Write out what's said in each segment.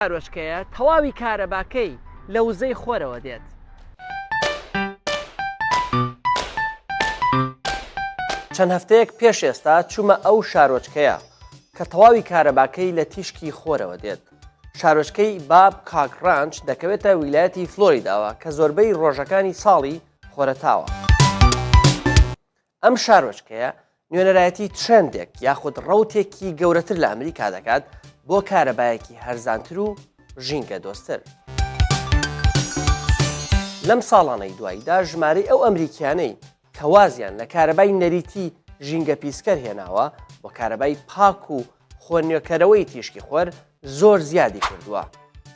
شارۆچکەیە تەواوی کارەباکەی لە وزەی خۆرەوە دێت. چەند هەفتەیەک پێش ئێستا چوومە ئەو شارۆچکەیە کە تەواوی کارەباکەی لە تیشکی خۆرەوە دێت. شارۆچکەی باب کاک ڕانچ دەکەوێتە ویلایەتی فلۆریداوە کە زۆربەی ڕۆژەکانی ساڵی خۆرەتاوە. ئەم شارۆچکەیە نوێنەرایەتی ترێندێک یاخود ڕەوتێکی گەورەتر لە ئەمریکا دەکات بۆ کارەبایەکی هەرزانتر و ژینگە دۆستر. لەم ساڵانەی دواییدا ژمارەی ئەو ئەمریکیانەی کە وازیان لە کارەبای نەریتی ژینگە پیسکەر هێناوە بۆ کارەبای پاک و خۆنوێکەرەوەی تیشکی خۆر زۆر زیادی کردووە.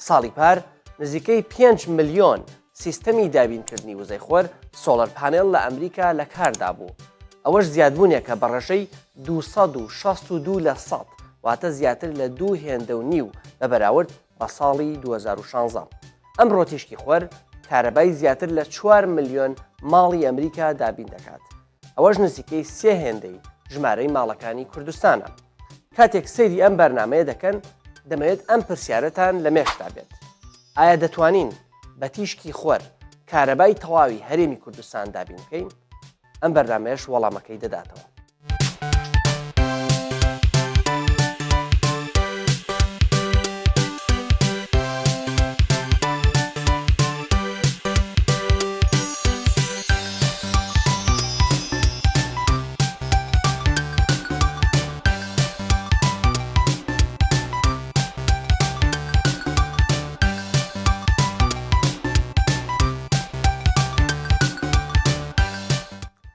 ساڵی پار نزیکەی 5 ملیۆن سیستەمی دابینکردنی وزەی خۆر solar panel لە ئەمریکا لە کاردا بوو، ئەوەش زیادبوونێکە بە ڕێژەی 262 لە سەد، واتە زیاتر لە دوو هێندە و نیو بە بەراورد بە ساڵی 2016. ئەمڕۆ تیشکی خۆر کارەبای زیاتر لە چوار ملیۆن ماڵی ئەمریکا دابین دەکات. ئەوەش نزیکەی سێ هێندەی ژمارەی ماڵەکانی کوردستانە. کاتێک سەیری ئەم بەرنامەیە دەکەن، دەمەوێت ئەم پرسیارەتان لە مێشکدا بێت. ئایا دەتوانین بە تیشکی خۆر کارەبای تەواوی هەرێمی کوردستان دابین بکەین؟ ئەم بەرنامەیەش وەڵامەکەی دەداتەوە.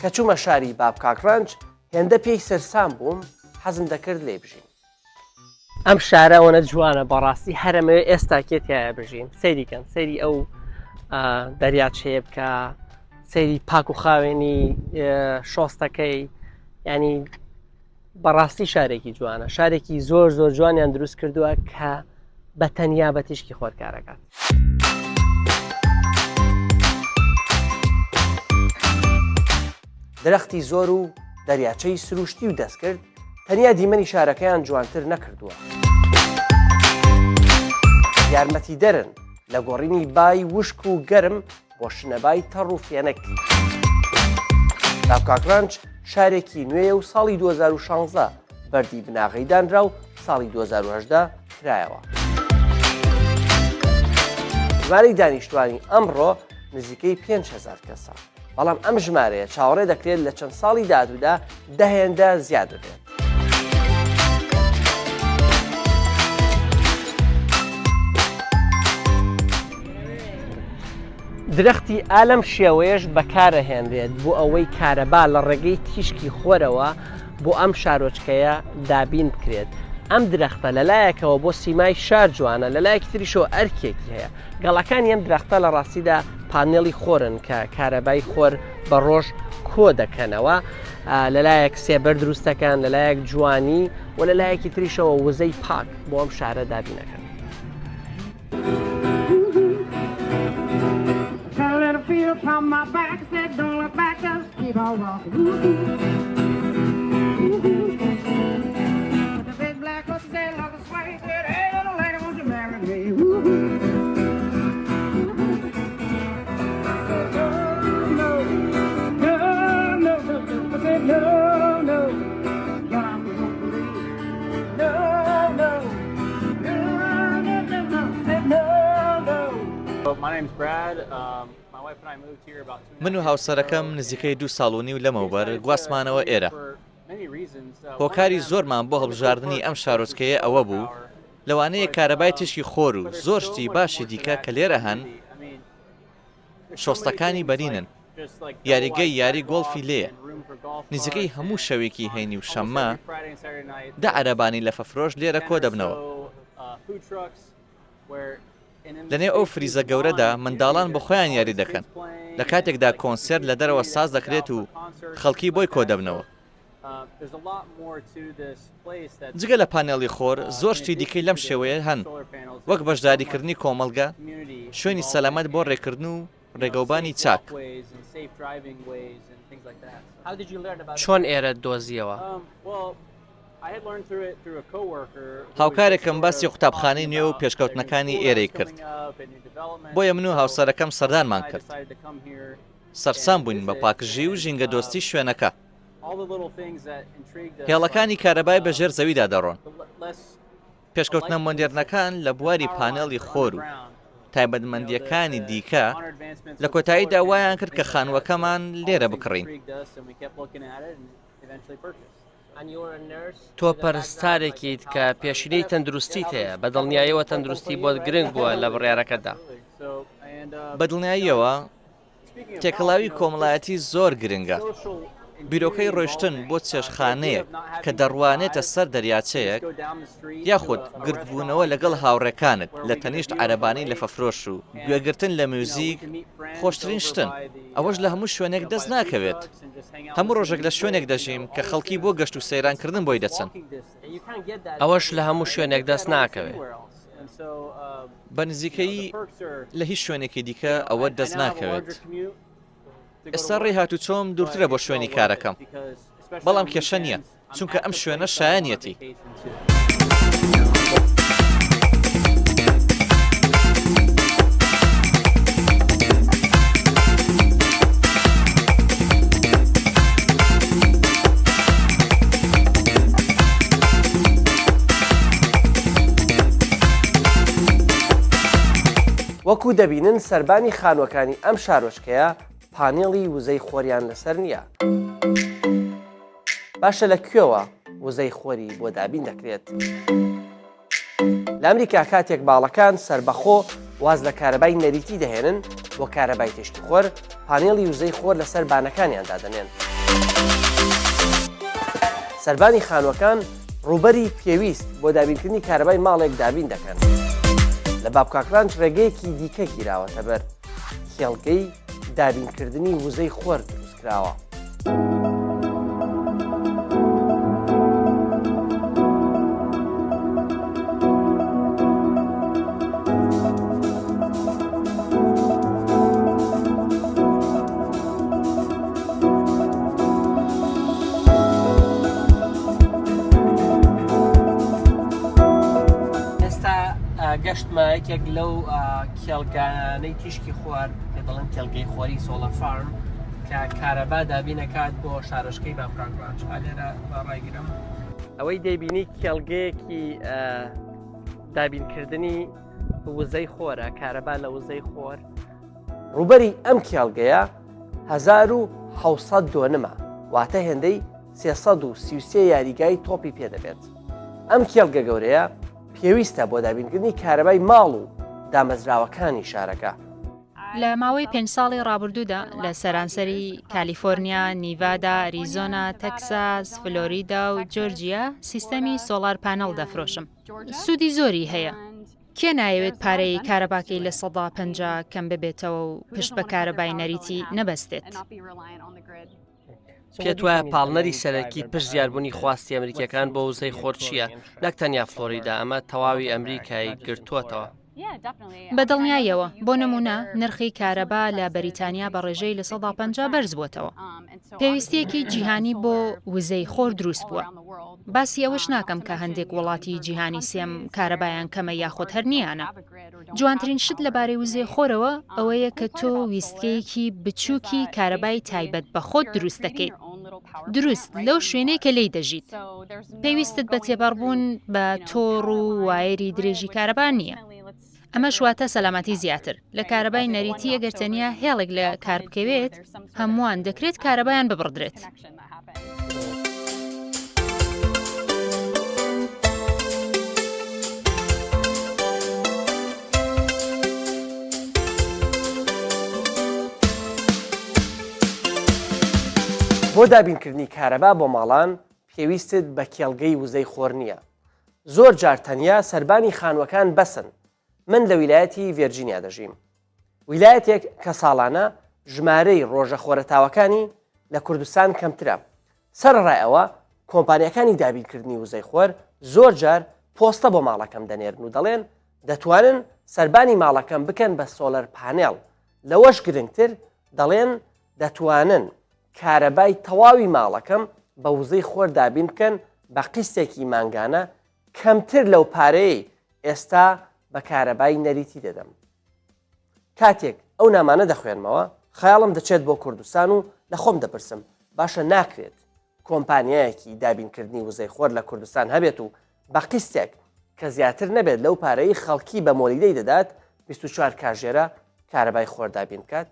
کە چوومە شاری بابکاک ڕەنج هێندە پێی سەرسام بووم حەزم دەکرد لێ بژیم. ئەم شارە ئەوەنە جوانە بەڕاستی هەرەمەوێ ئێستا کێ تایە بژیم سەیری کەن سەیری ئەو دەریاچەیە بکە سەیری پاک و خاوێنی شۆستەکەی ینی بەڕاستی شارێکی جوانە شارێکی زۆر زۆر جوانیان دروست کردووە کە بە تەنیا بە تیشکی خۆر کارەکات. درەختی زۆر و دەریاچەی سروشتی و دەستکرد تەنیا دیمەنی شارەکەیان جوانتر نەکردووە. یارمەتیدەرن لە گۆڕینی بای وشک و گەرم بۆ شنەبای تەڕ و فێنک. بابکاک ڕانچ شارێکی نوێیە و ساڵی 2016 بەردی بناغەی دانرا و ساڵی 2018 کرایەوە. ژمارەی دانیشتوانی ئەمڕۆ نزیکەی 5هزار کەسە. بەڵام ئەم ژمارەیە چاوەڕێ دەکرێت لە چەند ساڵی داهاتوودا دە هێندە زیاد ببێت. درەختی ئا لەم شێوەیەش بەکارەهێنرێت بۆ ئەوەی کارەبا لە ڕێگەی تیشکی خۆرەوە بۆ ئەم شارۆچکەیە دابین بکرێت. ئەم درەختە لەلایەکەوە بۆ سیمای شار جوانە، لەلایەکی تریشەوە ئەرکێکی هەیە. گەڵاکانی ئەم درەختە لە ڕاستیدا پانێڵی خۆرن کە کارەبای خۆر بە ڕۆژ کۆ دەکەنەوە لەلایەک سێبەر دروست دەکەن لەلایەک جوانی و لەلایەکی تریشەوە وزەی پاک بۆ ئەم شارە دابینەکەن. من و هاوسەرەکەم نزیکەی دوو ساڵ و نیو لەمەوبەر گواستمانەوە ئێرە. هۆکاری زۆرمان بۆ هەڵبژاردنی ئەم شارۆچکەیە ئەوە بوو، لەوانەیە کارەبای تیشکی خۆر و زۆر شتی باشی دیکە کە لێرە هەن، شۆستەکانی بەرینن، یاریگەی یاری گۆڵفی لێیە، نزیکەی هەموو شەوێکی هەینی و شەممە دە عەرەبانی لەفەفرۆش لێرە کۆدەبنەوە. لەنێو ئەو فریزە گەورەدا منداڵان بۆ خۆیان یاری دەکەن، لە کاتێکدا کۆنسێرت لە دەرەوە ساز دەکرێت و خەڵکی بۆی کۆدەبنەوە. جگە لە پانێڵی خۆر، زۆر شتی دیکەی لەم شێوەیە هەن، وەک بەشداریکردنی کۆمەڵگە، شوێنی سەلامەت بۆ ڕێکردن و ڕێگەوبانی چاک. چۆن ئێرەت دۆزییەوە؟ هاوکارێکم باسی قوتابخانەی نوێ و پێشکەوتنەکانی ئێرەی کرد. بۆیە من و هاوسەرەکەم سەردانمان کرد. سەرسام بووین بە پاکژی و ژینگەدۆستی شوێنەکە. هێڵەکانی کارەبای بە ژێر زەویدا دەڕۆن. پێشکەوتنە مۆدێرنەکان لە بواری پانێڵی خۆر و تایبەتمەندییەکانی دیکە لە کۆتاییدا وایان کرد کە خانووەکەمان لێرە بکڕین. تۆ پەرستارێکیت کە پێشینەی تەندروستیت هەیە، بە دڵنیاییەوە تەندروستی بۆت گرنگ بووە لە بڕیارەکەتدا. بە دڵنیاییەوە تێکەڵاوی کۆمەڵایەتی زۆر گرنگە. بیرۆکەی ڕۆیشتن بۆ چێشتخانەیەک کە دەڕوانێتە سەر دەریاچەیەک، یاخود گردبوونەوە لەگەڵ هاوڕێکانت لە تەنیشت عەرەبانەی لەفەفرۆش و گوێگرتن لە میوزیک خۆشترین شتن. ئەوەش لە هەموو شوێنێک دەست ناکەوێت. هەموو ڕۆژێک لە شوێنێک دەژیم کە خەڵکی بۆ گەشت و سەیرانکردن بۆی دەچن. ئەوەش لە هەموو شوێنێک دەست ناکەوێت. بە نزیکەیی لە هیچ شوێنێکی دیکە ئەوەت دەست ناکەوێت. ئێستا ڕێی هاتوچۆم دوورترە بۆ شوێنی کارەکەم، بەڵام کێشە نییە. چونکە ئەم شوێنە شایەنیەتی. وەکو دەبینن سەربانی خانووەکانی ئەم شارۆچکەیە پانێڵی وزەی خۆریان لەسەر نییە. باشە لە کوێوە وزەی خۆری بۆ دابین دەکرێت؟ لە ئەمریکا کاتێک ماڵەکان سەربەخۆ واز لە کارەبای نەریتی دەهێنن بۆ کارەبای تیشکی خۆر، پانێڵی وزەی خۆر لەسەر بانەکانیان دادەنێن. سەربانی خانووەکان ڕووبەری پێویست بۆ دابینکردنی کارەبای ماڵێک دابین دەکەن. لە بابکاک ڕانچ ڕێگەیەکی دیکە گیراوەتەبەر، کێڵگەی دابینکردنی وزەی خۆر دروست کراوە. ئێستا گەشتمە یەکێک لەو کێڵگانەی تیشکی خۆر کە دەڵێن کێڵگەی خۆری solar farm کە کارەبا دابین ئەکات بۆ شارۆچکەی بابکاک ڕانچ ئا لێرە با ڕایگرم. ئەوەی دەیبینی کێڵگەیەکی دابینکردنی وزەی خۆرە، کارەبا لە وزەی خۆر. ڕووبەری ئەم کێڵگەیە 1700 دۆنمە، واتە هێندەی 333 یاریگای تۆپی پێ دەبێت. ئەم کێڵگە گەورەیە پێویستە بۆ دابینکردنی کارەبای ماڵ و دامەزراوەکانی شارەکە. لە ماوەی پێنج ساڵی ڕابردوودا لە سەرانسەری کالیفۆرنیا، نیڤادا، ئەریزۆنا، تەکساس، فلۆریدا و جۆرجیا سیستەمی solar panel دەفرۆشم. سوودی زۆری هەیە. کێ نایەوێت پارەی کارەباکەی 50% کەم ببێتەوە و پشت بە کارەبای نەریتی نەبەستێت؟ پێت وایە پاڵنەری سەرەکی پشت زیادبوونی خواستی ئەمریکیەکان بۆ وزەی خۆر چییە؟ نەک تەنیا فلۆریدا، ئەمە تەواوی ئەمریکای گرتووەتەوە. بە دڵنیاییەوە، بۆ نموونە نرخی کارەبا لە بەریتانیا بە ڕێژەی 50% بەرزبووەتەوە. پێویستییەکی جیهانی بۆ وزەی خۆر دروست بووە. باسی ئەوەش ناکەم کە هەندێک وڵاتی جیهانی سێم کارەبایان کەمە یاخود هەر نییانە. جوانترین شت لەبارەی وزەی خۆرەوە ئەوەیە کە تۆ ویستگەیەکی بچووکی کارەبای تایبەت بە خۆت دروست دەکەیت، دروست لەو شوێنەی کە لێی دەژیت. پێویستت بە تێپەڕبوون بە تۆڕ و وایەری درێژی کارەبا نییە. ئەمەش واتە سەلامەتی زیاتر. لە کارەبای نەریتی ئەگەر تەنیا هێڵێک لە کار بکەوێت، هەمووان دەکرێت کارەبایان ببڕدرێت. بۆ دابینکردنی کارەبا بۆ ماڵان پێویستت بە کێڵگەی وزەی خۆر نییە. زۆر جار تەنیا سەربانی خانووەکان بەسن. من لە ویلایەتی ڤێرجینیا دەژیم. ویلایەتێک کە ساڵانە ژمارەی ڕۆژە خۆرەتاوەکانی لە کوردستان کەمترە. سەرەڕای ئەوە، کۆمپانیاکانی دابینکردنی وزەی خۆر زۆر جار پۆستە بۆ ماڵەکەم دەنێرن و دەڵێن دەتوانن سەربانی ماڵەکەم بکەن بە solar panel، لەوەش گرنگتر دەڵێن دەتوانن کارەبای تەواوی ماڵەکەم بە وزەی خۆر دابین بکەن. بە قیستێکی مانگانە کەمتر لەو پارەیەی ئێستا بە کارەبای نەریتی دەدەم. کاتێک ئەو نامانە دەخوێنمەوە، خەیاڵم دەچێت بۆ کوردستان و لە خۆم دەپرسم، باشە ناکرێت کۆمپانیایەکی دابینکردنی وزەی خۆر لە کوردستان هەبێت و بە قیستێک کە زیاتر نەبێت لەو پارەی خەڵکی بە مۆلیدەی دەدات 24 کاژێرە کارەبای خۆر دابین بکات؟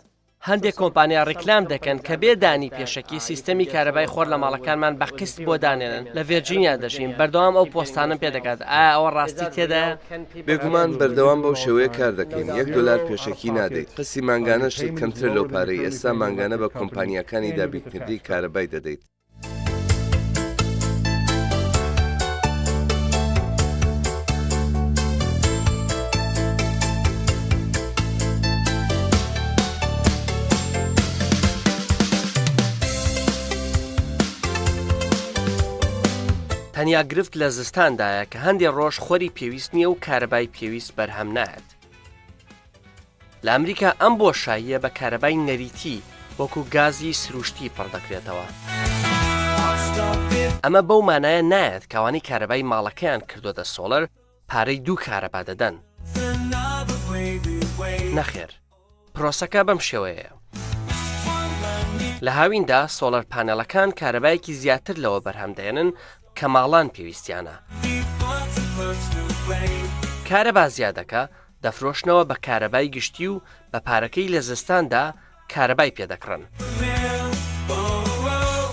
هەندێک کۆمپانیا ڕیکلام دەکەن کە بێ دانی پێشەکی سیستەمی کارەبای خۆر لە ماڵەکانمان بە قیست بۆ دانێنن. لە ڤێرجینیا دەژیم، بەردەوام ئەو پۆستانەم پێ دەگات، ئایا ئەوە ڕاستی تێدایە؟ بێگومان بەردەوام بەو شێوەیە کار دەکەین، یەک دۆلار پێشەکی نادەیت، قستی مانگانەشت کەمترە لەو پارەی ئێستا مانگانە بە کۆمپانیاکانی دابینکردنی کارەبای دەدەیت. تەنیا گرفت لە زستاندایە کە هەندێ ڕۆژ خۆری پێویست نییە و کارەبای پێویست بەرهەم نایەت. لە ئەمریکا ئەم بۆشاییە بە کارەبای نەریتی وەکو گازی سروشتی پڕ دەکرێتەوە. ئەمە بەو مانایە نایەت کە ئەوانەی کارەبای ماڵەکەیان کردووەتە solar پارەی دوو کارەبا دەدەن. نەخێر، پرۆسەکە بەم شێوەیەیە. لە هاویندا solar panel ەکان کارەبایەکی زیاتر لەوە بەرهەم دەهێنن کە ماڵان پێویستیانە. کارەبا زیادەکە دەفرۆشنەوە بە کارەبای گشتی و بە پارەکەی لە زستاندا کارەبای پێ دەکڕن.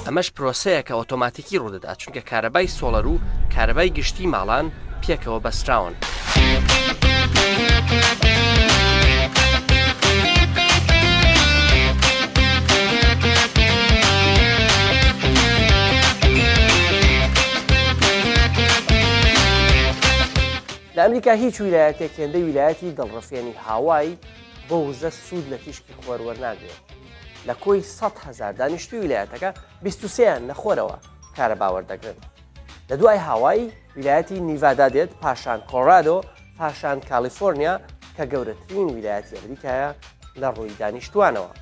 ئەمەش پرۆسەیەکە ئۆتۆماتیکی ڕوودەدات چونکە کارەبای solar و کارەبای گشتی ماڵان پێکەوە بەستراون. لە ئەمریکا هیچ ویلایەتێک هێندەی ویلایەتی دڵڕفێنی هاوای بۆ وزە سوود لە تیشکی خۆر وەرناگرێت. لە کۆی 100 هەزار دانیشتووی ویلایەتەکە 23یان لە خۆرەوە کارەبا وەردەگرن. لە دوای هاوای، ویلایەتی نیڤادا دێت، پاشان کۆڵرادۆ، پاشان کالیفۆرنیا کە گەورەترین ویلایەتی ئەمریکایە لە ڕووی دانیشتووانەوە.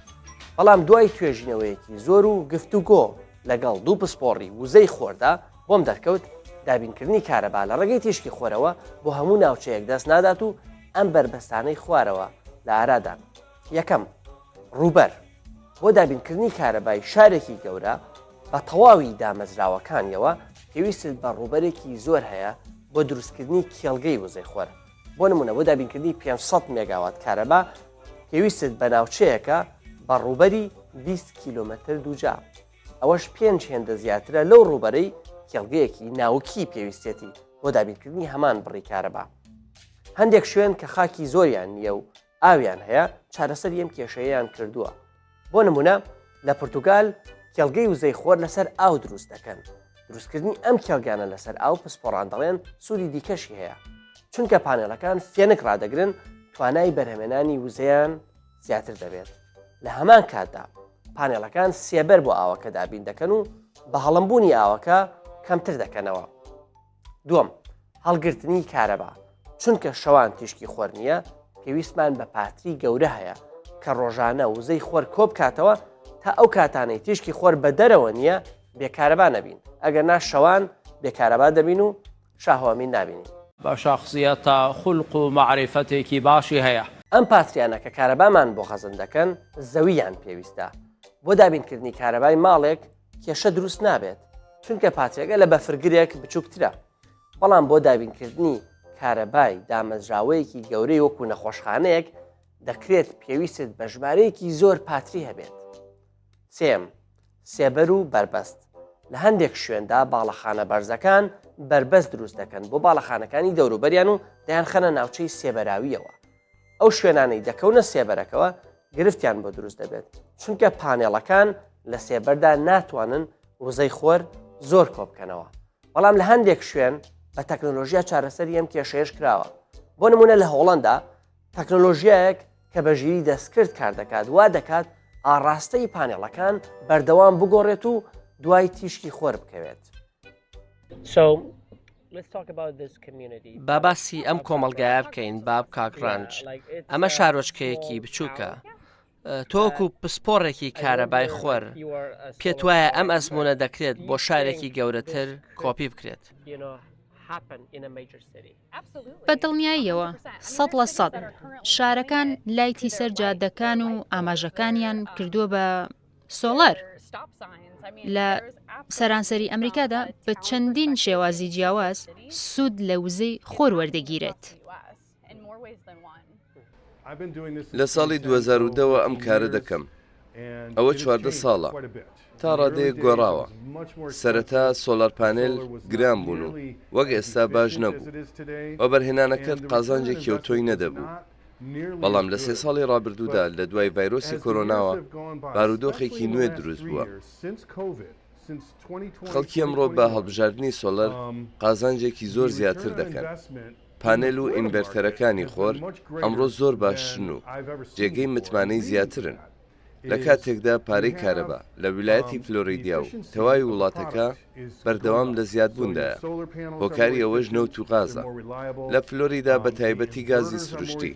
بەڵام دوای توێژینەوەیەکی زۆر و گفتوگۆ لەگەڵ دوو پسپۆڕی وزەی خۆردا، بۆم دەرکەوت دابینکردنی کارەبا لە ڕێگەی تیشکی خۆرەوە بۆ هەموو ناوچەیەک دەست نادات و ئەم بەربەستانەی خوارەوە لە ئارادان. یەکەم، ڕووبەر، بۆ دابینکردنی کارەبای شارێکی گەورە بە تەواوی دامەزراوەکانیەوە پێویستت بە ڕووبەرێکی زۆر هەیە بۆ دروستکردنی کێڵگەی وزەی خۆر. بۆ نمونە بۆ دابینکردنی 500 مێگاوات کارەبا پێویستت بە ناوچەیەکە بە ڕووبەری 20 کیلۆمەتر دووجا. ئەوەش پێنج هێندە زیاترە لەو ڕووبەرەی کێڵگەیەکی ناوکی پێویستێتی بۆ دابینکردنی هەمان بڕی کارەبا. هەندێک شوێن کە خاکی زۆریان نییە و ئاویان هەیە چارەسەری ئەم کێشەیەیان کردووە. بۆ نمونە لە پورتوگال کێڵگەی وزەی خۆر لەسەر ئاو دروست دەکەن. دروستکردنی ئەم کێڵگانە لەسەر ئاو پسپۆڕان دەڵێن سوودی دیکەشی هەیە. چونکە پانێڵەکان فێنک ڕادەگرن توانای بەرهەمێنانی وزەیان زیاتر دەبێت. لە هەمان کاتدا پانێڵەکان سێبەر بۆ ئاوەکە دابین دەکەن و بە هەڵمبوونی ئاوەکە کەمتر دەکەنەوە. دووەم، هەڵگرتنی کارەبا، چونکە شەوان تیشکی خۆر نییە، پێویستمان بە پاتری گەورە هەیە کە ڕۆژانە وزەی خۆر کۆبکاتەوە تا ئەو کاتانەی تیشکی خۆر بە دەرەوە نییە بێ کارەبا نەبین، ئەگەرنا شەوان بێ کارەبا دەبین و شاهۆ ئەمین نابینین. بە شەخسیەتە خولق و مەعریفەتێکی باشی هەیە. ئەم پاتریانە کە کارەبامان بۆ خەزن دەکەن زەوییان پێویستە. بۆ دابینکردنی کارەبای ماڵێک کێشە دروست نابێت، چونکە پاتریەکە لە بەفرگرێک بچووکترە. بەڵام بۆ دابینکردنی کارەبای دامەزراوەیەکی گەورەی وەکو نەخۆشخانەیەک دەکرێت پێویستت بە ژمارەیەکی زۆر پاتری هەبێت. سێیەم، سێبەر و بەربەست، لە هەندێک شوێندا باڵەخانە بەرزەکان بەربەست دروست دەکەن بۆ باڵەخانەکانی دەوروبەریان و دەیانخەنە ناوچەی سێبەراوییەوە. ئەو شوێنانەی دەکەونە سێبەرەکەوە گرفتیان بۆ دروست دەبێت، چونکە پانێڵەکان لە سێبەردا ناتوانن وزەی خۆر زۆر کۆبکەنەوە. بەڵام لە هەندێک شوێن بە تەکنۆلۆژیا چارەسەری ئەم کێشەیەش کراوە. بۆ نمونە لە هۆڵەندا تەکنۆلۆژیایەک کە بە ژیری دەستکرد کار دەکات وا دەکات ئاڕاستەی پانێڵەکان بەردەوام بگۆڕێت و دوای تیشکی خۆر بکەوێت. با باسی ئەم کۆمەڵگایە بکەین باب کاک ڕەنج. ئەمە شارۆچکەیەکی بچووکە. تۆ وەکو پسپۆڕێکی کارەبای خۆر، پێت وایە ئەم ئەزموونە دەکرێت بۆ شارێکی گەورەتر کۆپی بکرێت؟ بە دڵنیاییەوە، 100%. شارەکان لایتی سەر جادەکان و ئاماژەکانیان کردووە بە سۆڵەر. لە سەرانسەری ئەمریکادا بە چەندین شێوازی جیاواز سوود لە وزەی خۆر وەردەگیرێت. لە ساڵی 2010 وە ئەم کارە دەکەم. ئەوە 14 ساڵە. تا ڕادەیەک گۆڕاوە. سەرەتا solar panel گران بوون و وەک ئێستا باش نەبوو. وەبەرهێنانەکەت قازانجێکی ئەوتۆی نەدەبوو. بەڵام لە سێ ساڵی ڕابردوودا لە دوای ڤایرۆسی کۆرۆناوە بارودۆخێکی نوێ دروست بووە. خەڵکی ئەمڕۆ بە هەڵبژاردنی سۆلەر قازانجێکی زۆر زیاتر دەکەن. پانێل و ئینڤێرتەرەکانی خۆر ئەمڕۆ زۆر باشترن و جێگەی متمانەی زیاترن. لە کاتێکدا پارەی کارەبا لە ویلایەتی فلۆریدیا و تەواوی وڵاتەکە بەردەوام لە زیادبووندایە، هۆکاری ئەوەش نەوت و غازە لە فلۆریدا بە تایبەتی گازی سروشتی.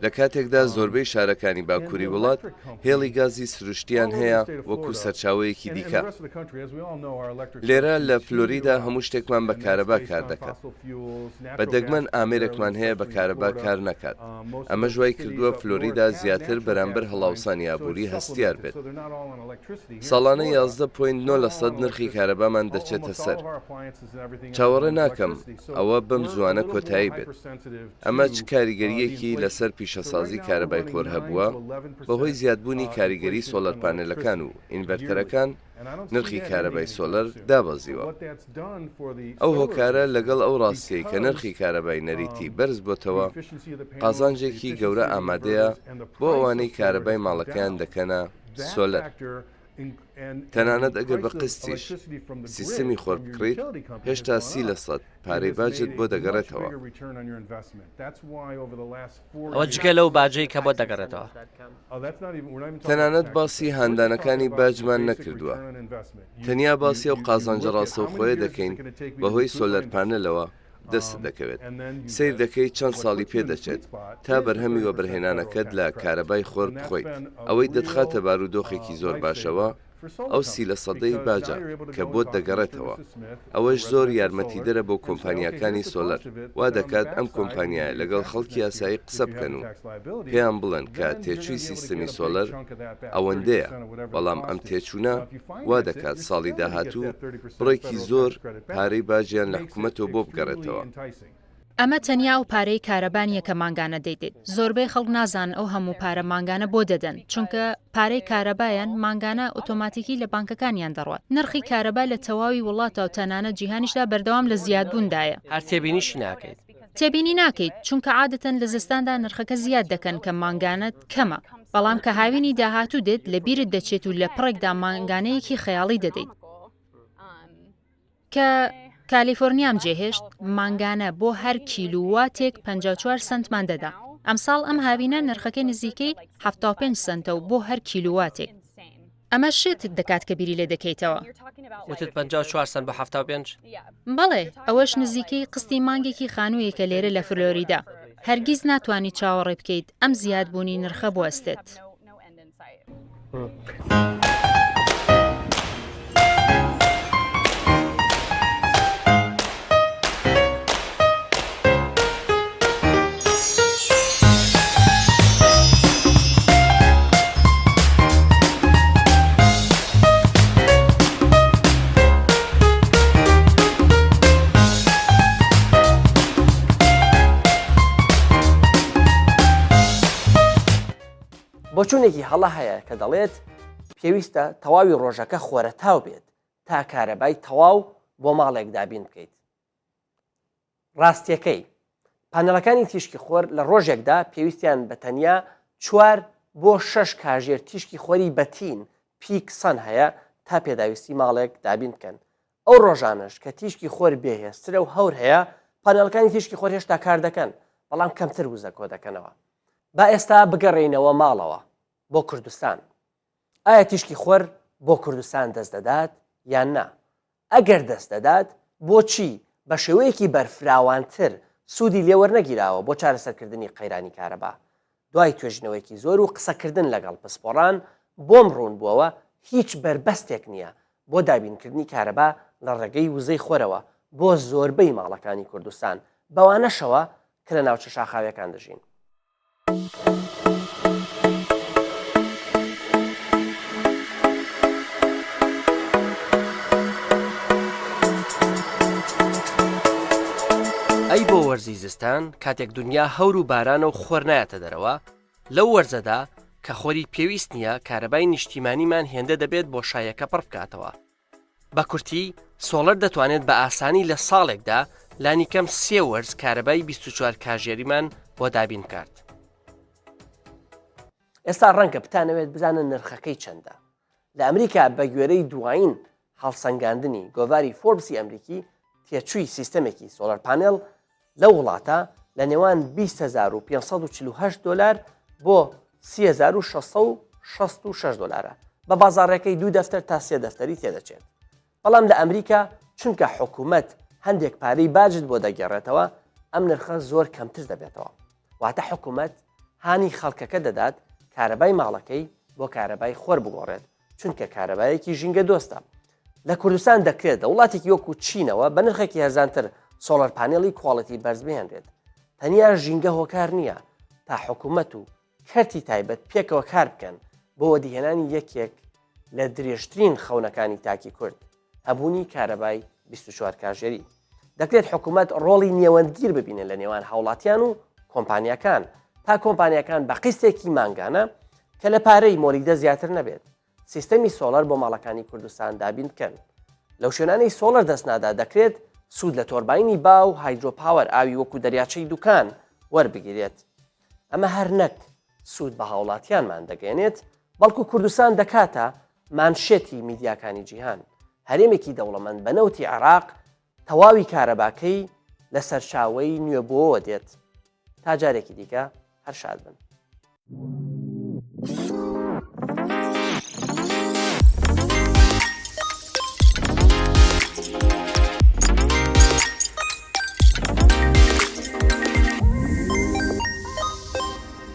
لە کاتێکدا زۆربەی شارەکانی باکووری وڵات هێڵی گازی سروشتیان هەیە وەکو سەرچاوەیەکی دیکە. لێرە لە فلۆریدا هەموو شتێکمان بە کارەبا کار دەکات. بە دەگمەن ئامێرێکمان هەیە بە کارەبا کار نەکات. ئەمەش وای کردووە فلۆریدا زیاتر بەرامبەر هەڵاوسانی ئابووری هەستیار بێت. ساڵانە 11 point 9 لەسەد نرخی کارەبامان دەچێتە سەر. چاوەڕێ ناکەم ئەوە بەم زووانە کۆتایی بێت. ئەمە چ کاریگەرییەکی لەسەر پیشەسازی کارەبای خۆر هەبووە؟ بەهۆی زیادبوونی کاریگەری سۆلەر پانێلەکان و ئینڤەرتەرەکان، نرخی کارەبای سۆلەر دابەزیوە. ئەو هۆکارە لەگەڵ ئەو ڕاستییەی کە نرخی کارەبای نەریتی بەرزبۆتەوە، قازانجێکی گەورە ئامادەیە بۆ ئەوانەی کارەبای ماڵەکەیان دەکەنە سۆلەر. تەنانەت ئەگەر بە قیستیش سیستمی خۆر بکڕیت، هێشتا 30 لەسەد پارەی باجت بۆ دەگەڕێتەوە. ئەوە جگە لەو باجەی کە بۆت دەگەڕێتەوە. تەنانەت باسی هاندانەکانی باجمان نەکردووە. تەنیا باسی ئەو قازانجە ڕاستەوخۆیە دەکەین بەهۆی سۆلەر پانێلەوە دەستت دەکەوێت. سەیر دەکەیت چەند ساڵی پێدەچێت تا بەرهەمی وەبەرهێنانەکەت لە کارەبای خۆر بخۆیت. ئەوەی دەتخاتە بارودۆخێکی زۆر باشەوە ئەو سی لە سەدەی باجە کە بۆت دەگەڕێتەوە، ئەوەش زۆر یارمەتیدەرە بۆ کۆمپانیاکانی سۆلەر، وا دەکات ئەم کۆمپانیایە لەگەڵ خەڵکی ئاسایی قسە بکەن و پێیان بڵێن کە تێچووی سیستەمی سۆلەر ئەوەندەیە، بەڵام ئەم تێچوونە وا دەکات ساڵی داهاتوو بڕێکی زۆر پارەی باجیان لە حکومەتەوە بۆ بگەڕێتەوە. ئەمە تەنیا ئەو پارەی کارەبا نییە کە مانگانە دەیدەیت، زۆربەی خەڵک نازانن ئەو هەموو پارە مانگانە بۆ دەدەن، چونکە پارەی کارەبایان مانگانە ئۆتۆماتیکی لە بانکەکانیان دەڕوات. نرخی کارەبا لە تەواوی وڵاتدا و تەنانەت جیهانیشدا بەردەوام لە زیادبووندایە. هەر تێبینیشی ناکەیت. تێبینی ناکەیت، چونکە عادەتەن لە زستاندا نرخەکە زیاد دەکەن کە مانگانەت کەمە، بەڵام کە هاوینی داهاتوو دێت لەبیرت دەچێت و لە پڕێکدا مانگانەیەکی خەیاڵی دەدەیت. کە کالیفۆرنیام جێهێشت، مانگانە بۆ هەر کیلوواتێک 54 سەنتمان دەدا. ئەمساڵ ئەم هاوینە نرخەکەی نزیکەی 75 سەنتە و بۆ هەر کیلوواتێک. ئەمە شێتت دەکات کە بیری لێ دەکەیتەوە. وتت 54 سەنت بۆ 75؟ بەڵێ، ئەوەش نزیکەی قستی مانگێکی خانوویەکە لێرە لە فلۆریدا. هەرگیز ناتوانیت چاوەڕێ بکەیت ئەم زیادبوونی نرخە بوەستێت. بۆچوونێکی هەڵە هەیە کە دەڵێت پێویستە تەواوی ڕۆژەکە خۆرەتاو بێت تا کارەبای تەواو بۆ ماڵێک دابین بکەیت. ڕاستیەکەی، پانێڵەکانی تیشکی خۆر لە ڕۆژێکدا پێویستیان بە تەنیا چوار بۆ شەش کاژێر تیشکی خۆری بەتین، peak sun، هەیە تا پێداویستی ماڵێک دابین بکەن. ئەو ڕۆژانەش کە تیشکی خۆر بێهێزترە و هەور هەیە، پانێڵەکانی تیشکی خۆر هێشتا کار دەکەن، بەڵام کەمتر وزە کۆدەکەنەوە. با ئێستا بگەڕێینەوە ماڵەوە، بۆ کوردستان. ئایا تیشکی خۆر بۆ کوردستان دەست دەدات یان نا؟ ئەگەر دەست دەدات، بۆچی بە شێوەیەکی بەرفراوانتر سوودی لێ وەرنەگیراوە بۆ چارەسەرکردنی قەیرانی کارەبا؟ دوای توێژینەوەیەکی زۆر و قسەکردن لەگەڵ پسپۆڕان بۆم ڕوون بووەوە هیچ بەربەستێک نییە بۆ دابینکردنی کارەبا لە ڕێگەی وزەی خۆرەوە بۆ زۆربەی ماڵەکانی کوردستان، بەوانەشەوە کە لە ناوچە شاخاویەکان دەژین. ئەی بۆ وەرزی زستان کاتێک دنیا هەور و بارانە و خۆر نایەتە دەرەوە، لەو وەرزەدا کە خۆری پێویست نییە کارەبای نیشتیمانیمان هێندە دەبێت بۆشاییەکە پڕ بکاتەوە. بە کورتی سۆڵەر دەتوانێت بە ئاسانی لە ساڵێکدا لانیکەم سێ وەرز کارەبای 24 کاژێریمان بۆ دابین بکات. ئێستا ڕەنگە بتانەوێت بزانن نرخەکەی چەندە. لە ئەمریکا بە گوێرەی دوایین هەڵسەنگاندنی گۆڤاری فۆربسی ئەمریکی تێچووی سیستەمێکی solar panel لەو وڵاتە لە نێوان 20,548 دۆلار بۆ 3666 دۆلارە بە بازاڕەکەی دوو دەفتەر تا سێ دەفتەری تێدەچێت بەڵام لە ئەمریکا چونکە حکوومەت هەندێک پارەی باجت بۆ دەگێڕێتەوە ئەم نرخە زۆر کەمتر دەبێتەوە واتە حکوومەت هانی خەڵکەکە دەدات کارەبای ماڵەکەی بۆ کارەبای خۆر بگۆڕێت چونکە کارەبایەکی ژینگە دۆستە لە کوردستان دەکرێت لە وڵاتێکی وەکو چینەوە بە نرخێکی هەرزانتر solar panel ی quality بەرز بهێنرێت تەنیا ژینگە هۆکار نییە تا حکوومەت و کەرتی تایبەت پێکەوە کار بکەن بۆ وەدیهێنانی یەکێک لە درێژترین خەونەکانی تاکی کورد، هەبوونی کارەبای 24 کاژێری. دەکرێت حکوومەت ڕۆڵی نێوەندگیر ببینێت لە نێوان هاوڵاتیان و کۆمپانیاکان تا کۆمپانیاکان بە قیستێکی مانگانە کە لە پارەی مۆلیدە زیاتر نەبێت سیستەمی سۆڵەر بۆ ماڵەکانی کوردستان دابین بکەن. لەو شوێنانەی سۆڵەر دەست نادا دەکرێت سوود لە تۆرباینی با و hydropower ئاوی وەکو دەریاچەی دوکان وەربگیرێت. ئەمە هەر نەک سوود بە هاوڵاتیانمان دەگەیەنێت، بەڵکو کوردستان دەکاتە مانشێتی میدیاکانی جیهان. هەرێمێکی دەوڵەمەند بە نەوتی عێراق تەواوی کارەباکەی لە سەرچاوەی نوێبووەوە دێت. تا جارێکی دیکە هەر شاد بن.